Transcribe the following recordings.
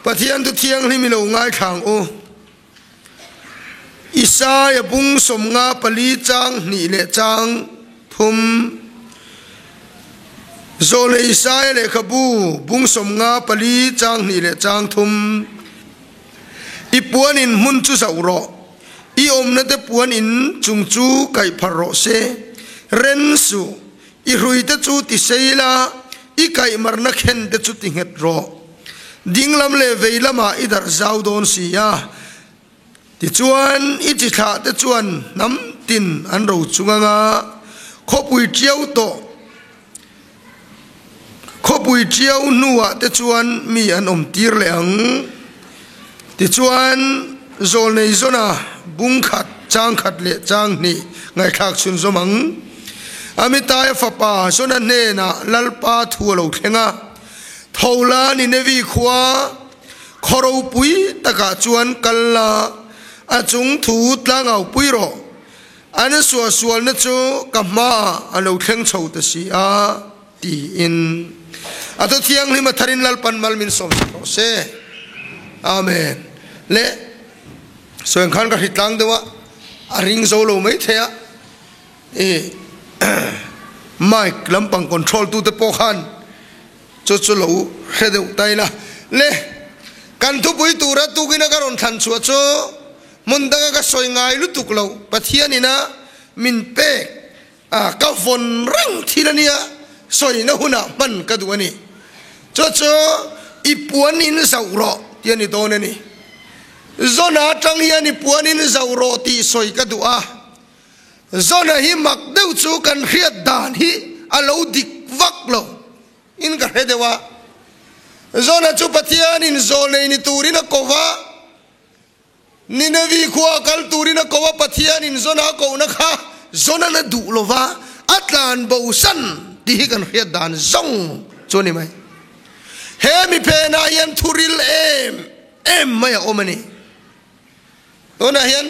Pathian thu thianghlim i lo ngaithla ang u. Isaia bung 54 chang hnih leh chang thum. Zawlei Isaia lehkhabu bung 54 chang hnih leh chang thum. I puan in hmun chu zoh rawh, i awmna te puan in chung chu kaih pharh rawh se. Ren suh, i hrui te chu ti sei la, i kaihmarna khen te chu ti nghet rawh. Dinglam leh vei lamah i darh zau dawn si a, tichuan i chi thlah te chuan hnam tin an ro chung anga khawpui tiau tawh khawpui tiau hnuah te chuan mi an awm tir leh ang. Tichuan zawlnei zawna bung khat, chang khat leh chang hnih ngaihthlak chhunzawm ang. Amitaia fapa Jona hnenah Lalpa thu a lo thleng a. Tho la Ninevi khua khaw ropui takah chuan kal la, a chung thu tlangau pui rawh. An suahsualna chu ka hmaah a lo thleng chho ta si a, tiin a thu thianghlim a tharin Lalpan mal min sawm sak rawh se. Amen. Le sawi ang khan ka hritlang deuh a, a ring zo lo maithei a. I mic lampang control tute pawh khan chu chu lo hre deuh ta ila. Le kan thupui tura tukina ka rawn thlan chhuah chu hmun danga ka sawi ngai lutuk lo Pathian ina min pek a ka vawn reng thil ania sawina hunah hman ka duh a ni. Chu chu i puan in zauh rawh tih a ni dawn a ni. Zona atang hian i puan in zauh rawh tih sawi ka duh a. Zona hi mak deuh chu kan hriat dan hi a lo dik vak lo in ka hre deuh a. Zona chu Pathianin zawlnei ni turin a ko va, Ninevi khua a kal turin a ko a, Pathianin Zona a kohna kha Zona'n a duh lo va, a tlan bosan tih hi kan hriat dan zawng chu a ni mai. He mi phenah hian thuril em em mai a awm a ni. Tunah hian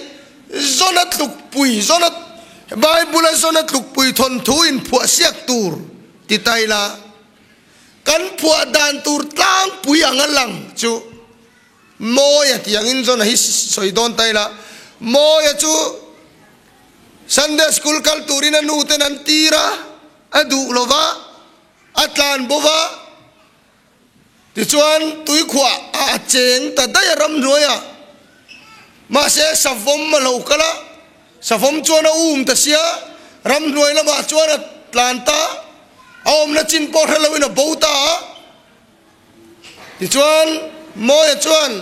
Zona tlukpui, Zona, Bible-a Zona tlukpui thawnthu inphuah siak tur ti ta ila, kan phuah dan tur tlangpui anga lang chu Mawia tih angin Zona hi sawi dawn ta ila, Mawia chu Sunday school kal turin a nuten an tir a, a duh lo va, a tlan bo va. Tichuan, tuikhuah ah a cheng ta daih a ramhnuaiah. Mahse, savawm a lo kal a, savawm chuan a um ta sia, ramhnuai lamah chuan a tlan ta, a awmna chin pawh hre loin a bo ta a. Tichuan, Mawia chuan,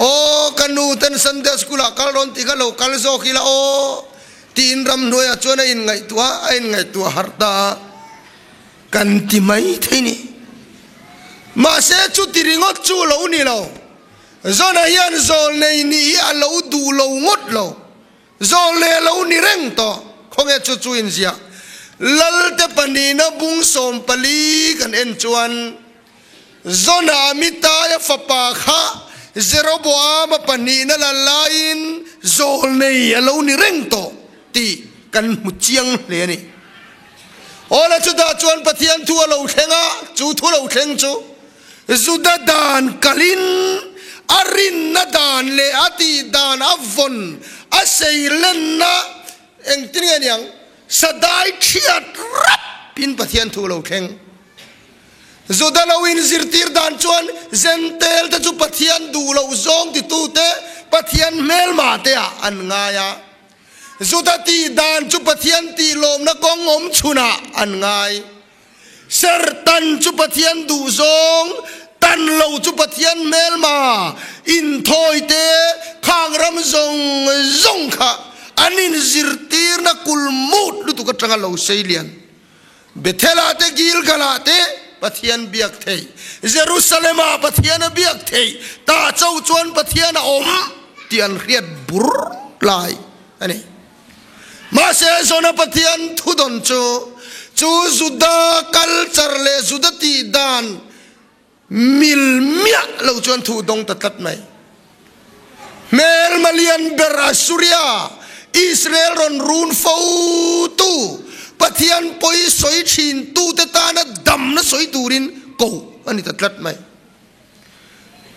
Aw, ka nu ten Sunday school ah kal rawn tih kha lo kal zawk ila aw, tiin ramhnuaiah chuan a inngaihtuah a, a inngaihtuah harh ta a. Kan ti mai thei ni. Mahse chuti ringawt chu lo ni lo. Zona hian zawlnei nih hi a lo duh lo ngawt lo. Zawlnei a lo ni reng tawh. Khawnge chu chu inziah. Lalte pahnihna bung 14 kan en chuan Zona Amitaia fapa kha Jeroboama pahnihna la laiin zawlnei a lo ni reng tawh tih kan hmu chiang hle a ni. Awla chutah chuan Pathian thu a lo thleng a, chu thu lo thleng chu Juda dan kalin a rinna dan leh a tih dan a vawn a seilenna engtin nge niang sadai thiat rapin Pathian thu a lo thleng. Juda lo inzirtir dan chuan Zentel te chu Pathian duh loh zawng titute Pathian hmelma te ah an ngai a. Juda tih dan chu Pathian tih lawmna kawng awm chhunah an ngai. Sertan chu Pathian duh zawng, tan lo chu Pathian hmelma, inthawi te, khang ram zawng zawng kha an inzirtirna kulmut lutuk atanga lo sei lian. Bethel-ah te, Gilgal-ah te Pathian biak theih, Jerusalem-ah Pathian a biak theih, tah cho chuan Pathian a awm tih an hriat bur lai a ni. Mahse, Jona Pathian thudawn chu, chu Juda culture leh Juda tih dan Mil miah lo chuan thu dawng ta tlat mai. Hmelma lian ber Assuria, Israel rawn run fo tu, Pathian pawi sawi thin tute tana damna sawi turin ko a ni ta tlat mai.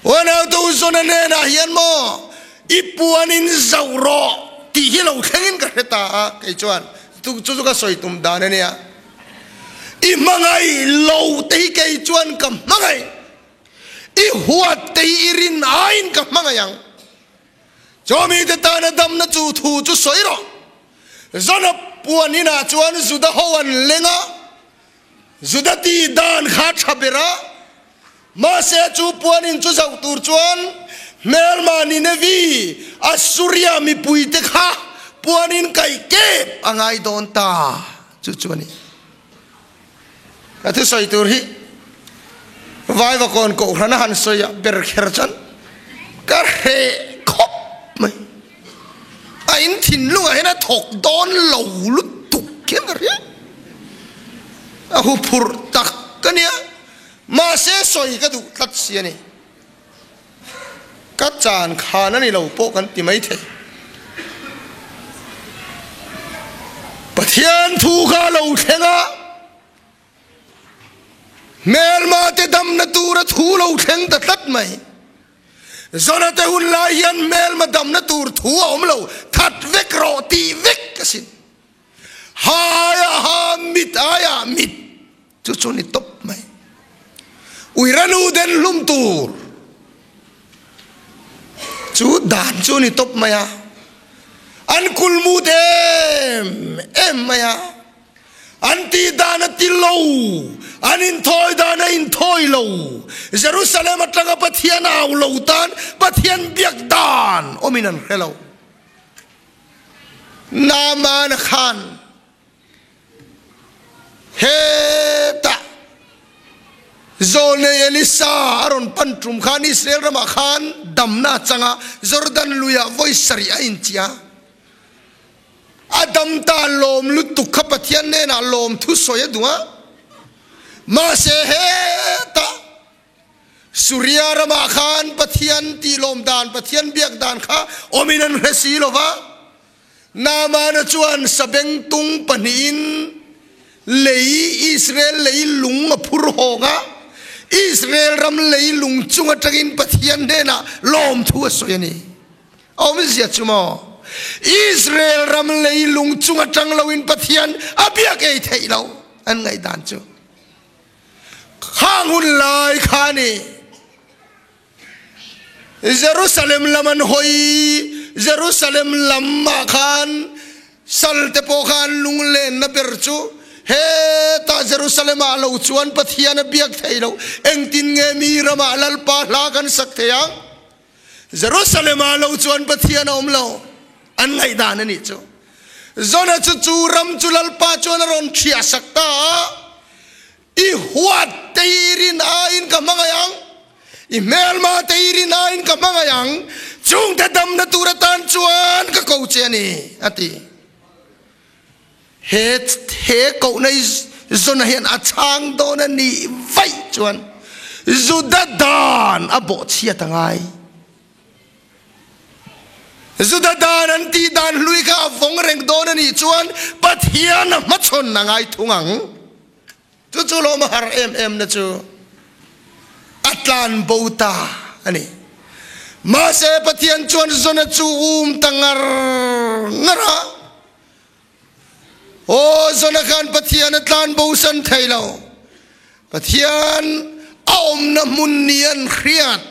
Unau tu Zona hnenah hian maw i puan in zoh rawh tih hi lo thlengin ka hre ta a, kei chuan chu chu ka sawi tum dan a nia. I hmangaih lo te hi kei chuan ka hmangaih, i huat te hi i rin aiin ka hmangaih ang. Chawmi te tana damna chu thu chu sawi rawh. Zona puan inah chuan Juda ho an leng a, Juda ti dan kha tha ber a, mahse chu puan in chu zoh tur chuan hmelma Ninevi, Assuria mipui te kha puan in kaih kep a ngai dawn ta. Chu chu a ni. Ka thusawi tur hi Vaivakawn Kohhran a han sawi ah ber kher chuan ka hreh khawp mai. A in thinlungah hian a thawk dawn lo lutuk khian ka hria. A huphurh tak ka nia, mahse sawi ka duh tlat si a ni. Ka chan khan a ni lo pawh kan ti mai thei. Pathian thu kha a lo thleng a, hmelma te damna tura thu lo thleng ta tlat mai. Zona te hun lai hian hmelma damna tur thu a awm lo, that vek rawh tih vek asin. Ha aiah ha, mit aiah mit. Chu chu ni tawp mai. Uiranu den hlum tur chu dan chu ni tawp mai a. An kulmut em em mai a. An tih dan a ti lo, an inthawi dan a inthawi lo. Jerusalem atanga Pathian au lo tan Pathian biak dan awmin an hre lo. Naaman khan Hetah Zawlnei Elisa a rawn pan tum khan Israel ramah khan damna a chang a, Jordan luiah vawi sarih a inchiah a. A dam ta lawm lutuk kha Pathian hnenah lawm thu sawi a duh a. Mahse hetah Suria ramah khan Pathian tih lawm dan, Pathian biak dan kha awmin an hre si lo va. Naamana chuan sabengtung pahnihin lei, Israel lei lung a phur hawng a, Israel ram lei lung chung atangin Pathian hnenah lawmthu a sawi a ni. A awmzia chu maw? Israel ram lei lung chung atang loin Pathian a biak ei theih lo an ngaihdan chu. Khang hun lai kha ni. Jerusalem lam an hawi, Jerusalem lam ah khan sal te pawh khan lunglenna ber chu hetah Jerusalem ah lo chuan Pathian a biak thei lo, engtin nge mi ramah Lalpa hla kan sak thei ang? Jerusalem ah lo chuan Pathian a awm lo, an ngaihdan a nih chu. Zona chu chu ram chu Lalpa chuan a rawn thiah sak ta a. I huat teirin aiin ka hmangaih ang, i hmelma teirin aiin ka hmangaih ang, chungte damna tur atan chuan ka ko che a ni, a ti. He he kohna i zawnah hian a chhang dawn a nih vaih chuan Juda dan a bawhchhiat a ngai. Juda dan an tih dan hlui kha a vawng reng dawn a nih chuan Pathian a hmachhawn a ngai thung ang. Chu chu lawm a har em em na chu a tlan bo ta a ni. Mahse Pathian chuan Zona chu um ta ngar ngar a. Aw Zona khan Pathian a tlan bo san thei lo. Pathian a awmna hmun ni an hriat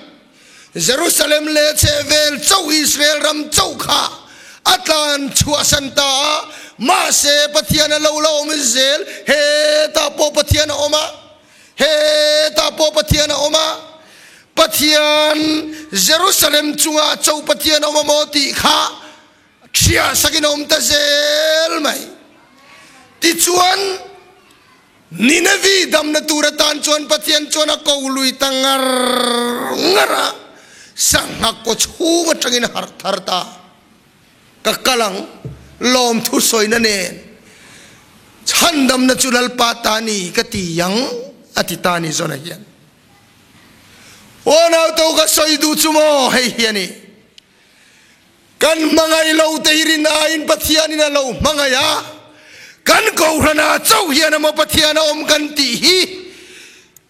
Jerusalem leh chhehvel chauh Israel ram chauh kha a tlan chhuahsan ta a, mahse Pathian a lo la awm zel, hetah pawh Pathian a awm a, hetah pawh Pathian a awm a, Pathian Jerusalem chungah chauh Pathian a awm a maw tih kha hriah sakin a awm ta zel mai. Tichuan. Ninevi damna tur atan chuan Pathian chuan a ko lui ta ngar ngar a, sangha kaw chhung atangin a harh thar ta. Ka kal ang, lawmthu sawina nen chhandamna chu Lalpa ta ni ka ti ang, a ti ta ni Jonah hian. Aw nauto ka sawi duh chu maw hei hi a ni. Kan hmangaih lo te hi rin aiin Pathianin a lo hmangaih a, kan Kohhranah chauh hian emaw Pathian a awm kan tih hi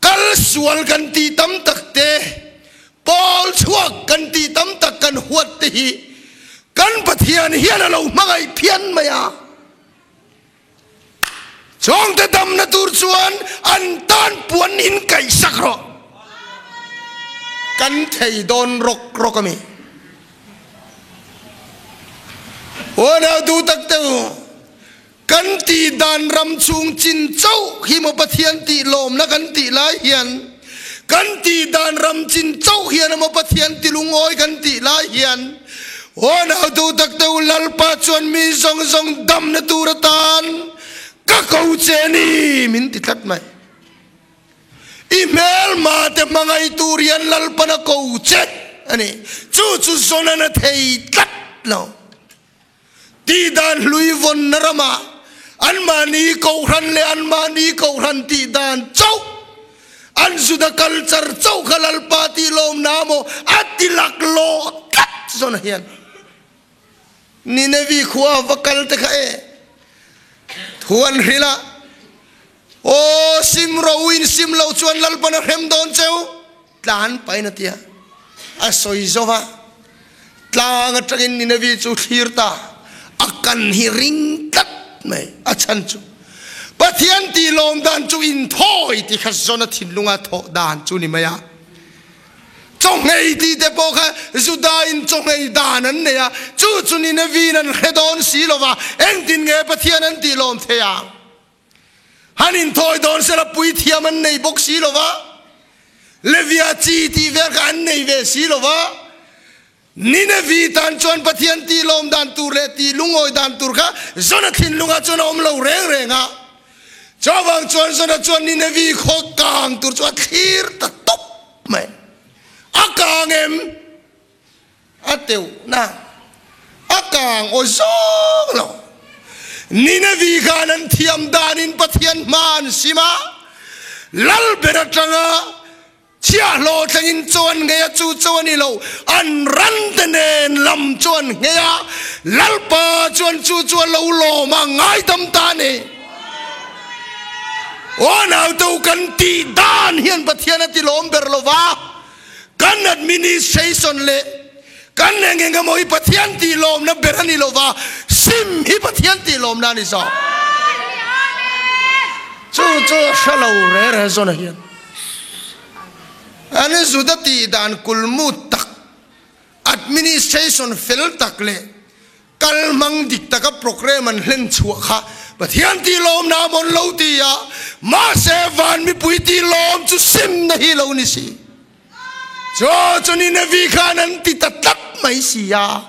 kal sual kan tih tam tak te, pawl. Uchuak kan tih tam tak kan huat te hi kan Pathian hian a lo hmangaih phian mai a. Chawngte damna tur chuan an tan puan in kaih sak rawh. Kan thei dawn rawk rawk a mi. Aw nau duh tak te u, kan tih dan ram chhung chin chauh hi maw Pathian tih lawmna kan tih lai hian, kan tih dan ram chin chauh hian emaw Pathian ti lungawi kan tih lai hian, Aw nau duh tak te u, Lalpa chuan mi zawng zawng damna tur atan ka ko che a ni, min ti tlat mai. I hmelma te hmangaih tur hian Lalpan a ko che a ni. Chu chu zawn a thei tlat lo. Tihdan hlui vawnna ramah anmahni kohhran leh anmahni kohhran tihdan chauh, an Juda culture chauh kha Lalpa tih lawmna maw a ti laklawh tlat zawn hian Ninevi khua va kal te kha e thu an hrilh a, Aw sim ro in sim lo chuan Lalpan a hrem dawn cheu. Tlan pahin a ti a, a sawi zo va, tlang atangin Ninevi chu thlir ta, a kan hi ring tlat mai, a chhan chu Pathian tih lawm dan chu inthawi tih kha Jona thinlunga thawh dan chu ni mai a, chawnghei tih te pawh kha Juda in chawnghei dan an nei a, chu chu Ninevi in an hre dawn si lo va, engtin nge Pathian an tih lawm thei ang? Han inthawi dawn sela puithiam an nei bawk si lo va, Levia chi tih vel kha an nei ve si lo va, Ninevi tan chuan Pathian tih lawm dan tur leh tih lungawi dan tur kha Jona thinlungah chuan a awm lo reng reng a. Chuvang chuan Jona chuan Ninevi khaw kang tur chu a thlir ta tawp mai. A kang em? A teuhna a kang aw zawng lo. Ninevi khan an thiam danin Pathian hma an sim a, lal ber atanga chhiahhlawh thlengin chaw an nghei a, chu chaw a ni lo, an rante nen lam chu an nghei a, Lalpa chuan chu chu a lo lawm a, ngaidam ta a ni. Aw naute kan tih dan hian Pathian a ti lawm ber lo va. Kan administration leh kan eng eng emaw hi Pathian tih lawmna ber a ni lo va, sim hi Pathian tih lawmna a ni zawk. Chu chu a hre lo re re zawn a hian an Juda tih dan kulmut tak, administration fel tak leh Kal hmang dik taka program an hlen chhuah kha Pathian tih lawmna a mawn lo ti a, mahse van mipui tih lawm chu simna hi lo ni si. Chu chu Ninevi khan an ti ta tlat mai si a,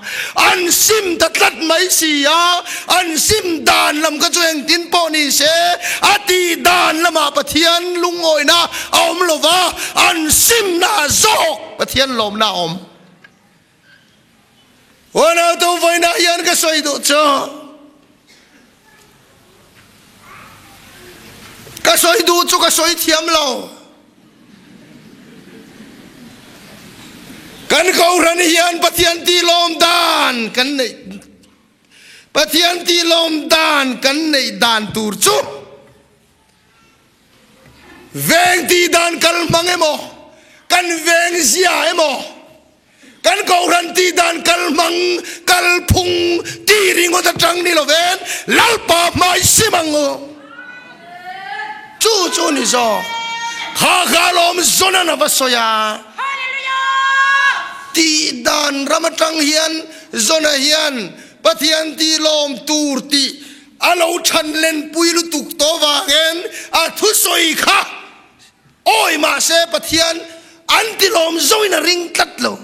an sim ta tlat mai si a, an sim dan lam kha chu engtin pawh ni se, a tih dan lamah Pathian lungawina a awm lo va, an simna zawk Pathian lawmna a awm. Unau tu vawiinah hian ka sawi duh chu ka sawi duh chu ka sawi thiam lo. Kan kohhran hian Pathian tih lawm dan kan neih Pathian tih lawm dan kan neih dan tur chu Veng tih dan kal hmang emaw, kan veng zia emaw, kan kohhran tih dan kal hmang, kal phung tih ringawt atang ni lovin Lalpa hmai sim ang u. Chu chu ni zawk. Kha kha lawm zawn a va sawi a. Tih dan ram atang hian Zona hian Pathian tih lawm tur tih A lo than lenpui lutuk tawh vangin a thusawi kha awi mahse Pathian an tilawm zoin a ring tlat lo.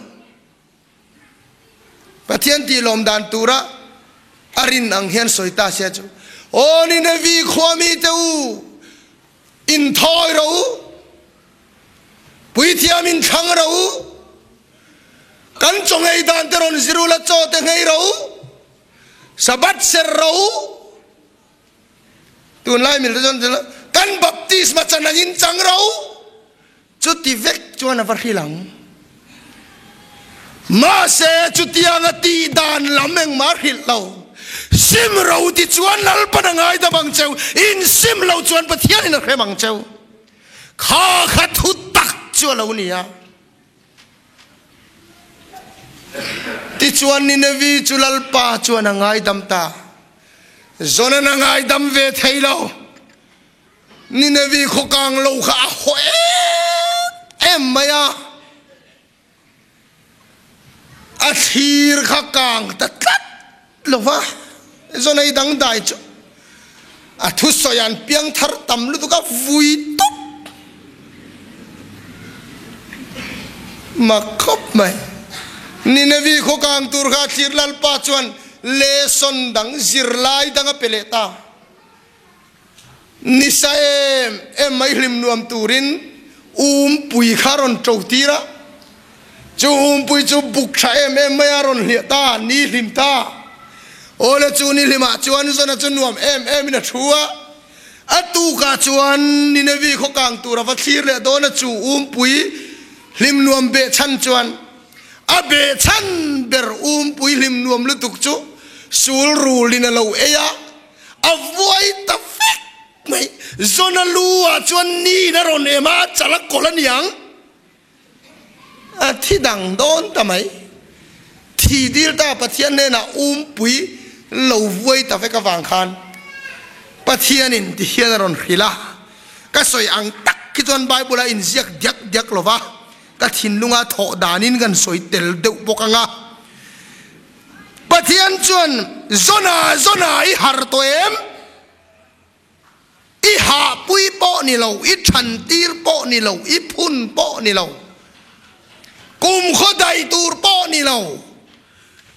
Pathian tilawm dan tura a rin ang hian sawi ta sia chu, Aw Ninevi khua mite u, inthawi rawh u, puithiam inthlang rawh u, kan chaw ngei dan te rawn zir ula chaw te nghei rawh u, Sabbath ser ro tunlai mil te chuan kan baptisma chan angin chang ro chuti vek chuan a va hril ang. Mahse chutianga tih dan lam engmah hrilh lo. Sim ro ti chuan Lalpan a ngaidam ang cheu, in sim lo chuan Pathianin a hrem ang cheu. Kha kha thu tak chu a lo ni a. Tichuan Ninevi chu Lalpa chuan a ngaidam ta. Jonan a ngaidam ve thei lo. Ninevi khaw kang lo kha a haw em em mai a. A thlir kha kang ta tlat lo va. Zonei dangdai chu a thusawi an piang thar tam lutuk a vui tawp mak khawp mai. Ninevi khaw kang tur kha thlir Lalpa chuan lesson dang zirlai dang a pe leh ta. Nisa em em mai hlim nuam turin umpui kha rawn to tir a, chu umpui chu buk tha em em mai a rawn hliah ta, ni hlim ta. Awle chu ni hlimah chuan Zona chu nuam em em in a thu a, a tukah chuan Ninevi khaw kang tur a va thlir leh dawn a, chu umpui hlim nuam behchhan chuan a behchhan ber umpui hlim nuam lutuk chu sul rulin a lo ei a, A vuai ta vek mai. Zona lu ah chuan niin a rawn em a, a chal a kawlh a niang. A thi dang dawn ta mai. Thi dil ta Pathian hnenah umpui lo vuai ta vek avang khan Pathianin ti hian a rawn hrilh a. Ka sawi ang tak khi chuan Bible a inziak diak diak lo va, ka thinlunga thawh danin kan sawi tel deuh bawk ang a. Pathian chuan, Zona, Zona, i har tawh em? I hahpui pawh ni lo, i thantir pawh ni lo, i phun pawh ni lo, kumkhaw dai tur pawh ni lo,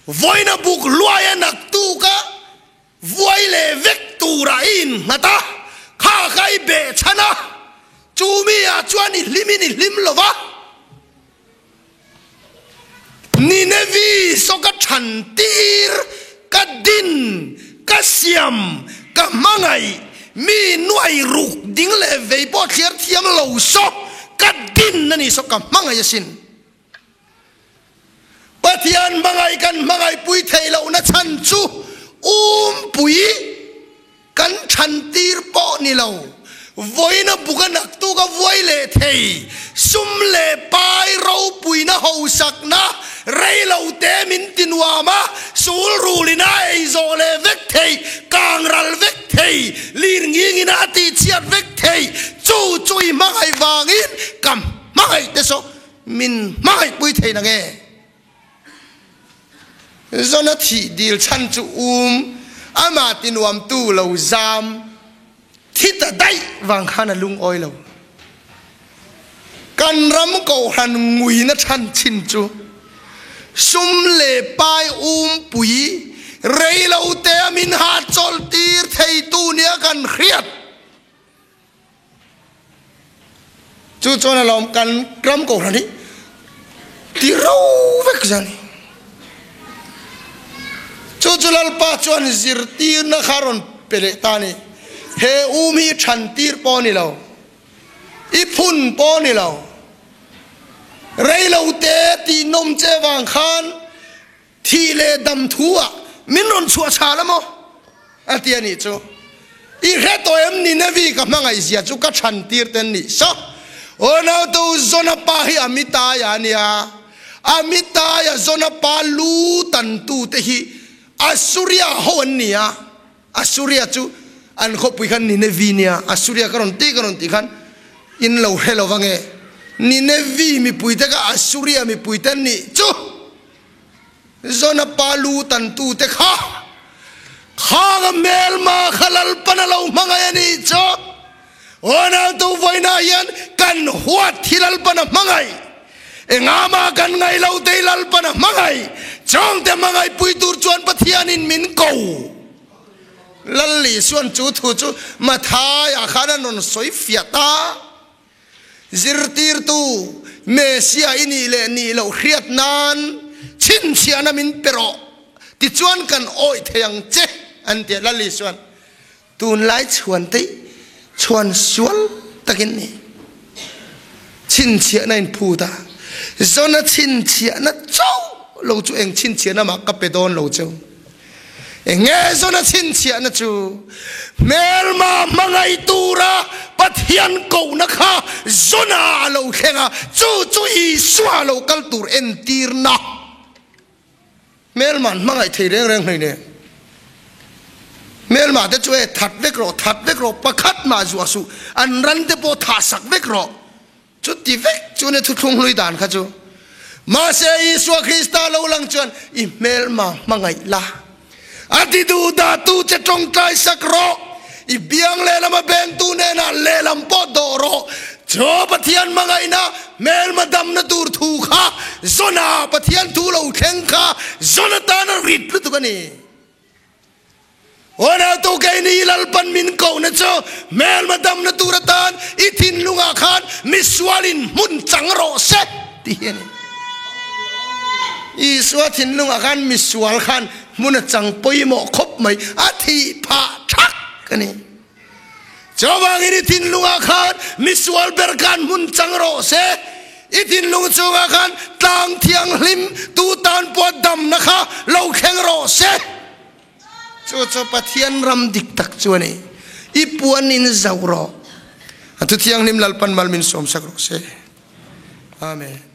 vawiina buk hluaia naktuka vuai leh vek turah i innghat a, kha kha i behchhan a, chu mi ah chuan i hlimin i hlim lo va. Ninevi saw ka than tir, ka din, ka siam, ka hmangaih, mi nuai ruk ding leh vei pawh thliar thiam lo saw ka din a ni saw ka hmangaih asin. Pathian hmangaih kan hmangaih pui theih lohna chhan chu umpui Kan than tir pawh ni lo, vawiina buk a naktuk a vuai leh thei, sum leh pai ropuina hosakna rei lo te min ti nuam a, sul rulin a ei zawh leh vek thei, kang ral vek thei, lir ngingin a tih chhiat vek thei, chu chu i hmangaih vangin ka hmangaih te saw min hmangaih pui thei na nge? Zona thih dil chhan chu um amah ti nuamtu lo zam thi ta daih vang khan a lungawi lo. Kan ram kohhran nguina chhan chin chu sum le pai umpui rei lo te a min hahchawlh tir theitu nia kan hriat. Chu chuan a lawm kan ram kohhran hi ti ro vek zia ni. Chu chu Lalpa chuan zirtirna kha rawn pe leh ta ni. He um hi than tir pawh ni lo, i phun pawh ni lo, rei lo te tih nawm che vang khan Thih leh dam thu ah min rawn chhuah chhal a maw? A ti a nih chu. I hre tawh em Ninevi ka hmangaih zia chu ka chhan tir ten nih saw. Aw nautu Zona pa hi Amitai a nia. Amitai a Zona pa lu tan tu te hi Assuria ho an ni a. Assuria chu an khawpui khan Ninevi nia, Assuria ka rawn ti ka rawn tih khan in lo hre lo vange. Ninevi mipui te kha Assuria mipui te an nih chu. Zona pa lu tan tu te kha khang a hmelma kha Lalpan a lo hmangaih a nih chu. Aw nautu vawiinah hian kan huat hi Lalpan a hmangaih. Engama kan ngaih lo te hi Lalpan a hmangaih. Chawngte hmangaih pui tur chuan Pathianin min ko. Lal Isuan chu thu chu Matthai-ah khan a rawn sawi fiah ta. Zirtirtu, Messia i nih leh nih loh hriat nan chhinchhiahna min pe rawh, tichuan kan awih thei ang che, an ti a. Lal Isuan Tunlai chhuan te chhuan sual takin ni chhinchhiahna in phut a, Zona chhinchhiahna chauh lo chu eng chhinchhiahna mah ka pe dawn lo cheu. Enge Zona chhinchhiahna chu hmelma hmangaih tura Pathian kohna kha Zona a lo thleng a, chu chu Isua lo kal tur entirna. Hmelma an hmangaih thei reng reng hlei nen. Hmelma te chu e that vek rawh, that vek rawh, pakhat mah zuah suh, an ran te pawh thah sak vek rawh. Chuti vek chu nia thuthlung hlui dan kha chu. Mahse Isua Krista lo lang chuan i hmelma hmangaih la. A ti duh dah tu che tawngtai sak rawh. I biang lehlam a bengtu hnenah lehlam pawh dawh rawh. Chaw Pathian hmangaihna hmelma damna tur thu kha Zona Pathian thu lo thleng kha Zona tan a rit lutuk a ni. Aw keini Lalpan min kohna chu hmelma damna tur atan i thinlungah khan misualin hmun chang rawh se tih hi a ni. Isua thinlungah khan misual khan hmun a chang pawimawh khawp mai, a thih phah thak a ni. Chuvangin i thinlungah khan misual ber khan hmun chang rawh se. I thinlung chungah khan tlang thianghlim tu tan pawh damna kha lo thleng rawh se. Chu chu Pathian ram dik tak chu a ni. I puan in zauh rawh. A thu thianghlim Lalpan mal min sawmsak rawh se. Amen.